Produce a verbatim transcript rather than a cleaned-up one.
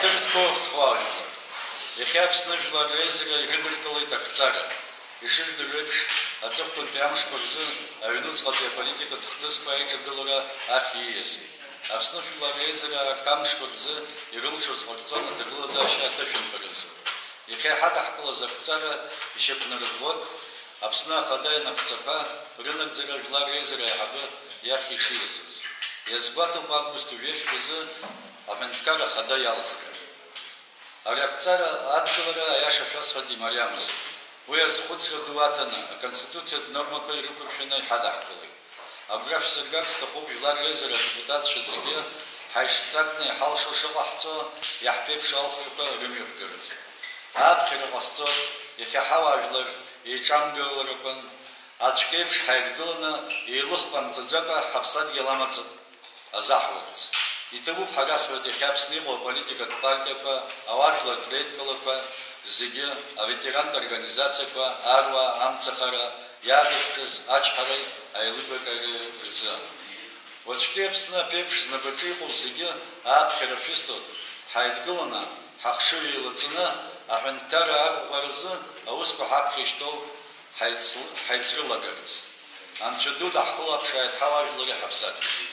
Дырзго ҳуаажәлар, иахьа Аԥсны Жәлар Реизара ирыдыркылеит акәҵара. Ишыжәдыруа еиԥш, аҵыхәтәантәи амшқәа рзы аҩнуҵҟатәи аполитикатә хҭысқәа аиҿагылара ахь ииасит. Аԥсны Жәлар Реизара арҭ амшқәа рзы ирылшоз ҟарҵон аҭагылазаашьа аҭышәынтәаразы. Иахьа иҳадаҳкылаз акәҵара ишьақәнарӷәӷәоит Аԥсны Ахада ианапҵақәа рынагӡара Жәлар Реизара аиҳабы иахь ишиасыз. Иазгәаҭоуп август ҩажәи жәаф азы аҳәынҭқар ахада иалхра. Ари акәҵара адкылара, аиаша шәасҳәап, имариамызт. Уи азхәыцра ду аҭаны, аконституциатә нормақәа ирықәыршәаны иҳадаҳкылеит. Агәра шәсыргар сҭахуп Жәлар Реизара адепутатцәа зегьы ҳаишьцакны иҳалшо шыҟаҳҵо, иаҳԥеиԥшу алхрақәа рымҩаԥгаразы. Ааԥхьара ҟасҵоит, иахьа ҳауаажәлар еиҿамгыларақәан, аӡәк еиԥш ҳаидгыланы, еилых ҟамҵаӡакәа ҳаԥсадгьыл амаҵ азаҳуарц. Иҭабуп ҳәа расҳәоит иахьа Аԥсны иҟоу аполитикатә партиақәа, ауаажәларратә реидкылақәа зегьы, аветерантә организациақәа, аруаа, амцахара, иаадырԥшыз ачҳареи аилибакаареи рзы. Уаҵәтәи Аԥсны аԥеиԥш знапаҿы иҟоу зегьы ааԥхьара шәысҭоит, ҳаидгыланы, ҳахшыҩ еилаҵаны, аҳәынҭқарра аҟәҟәаразы аусқәа ҳаԥхьа ишьҭоу ҳаицл-, ҳаицрылагарц. Анцәа ду даҳхылаԥшааит ҳауаажәлари ҳаԥсадгьыли.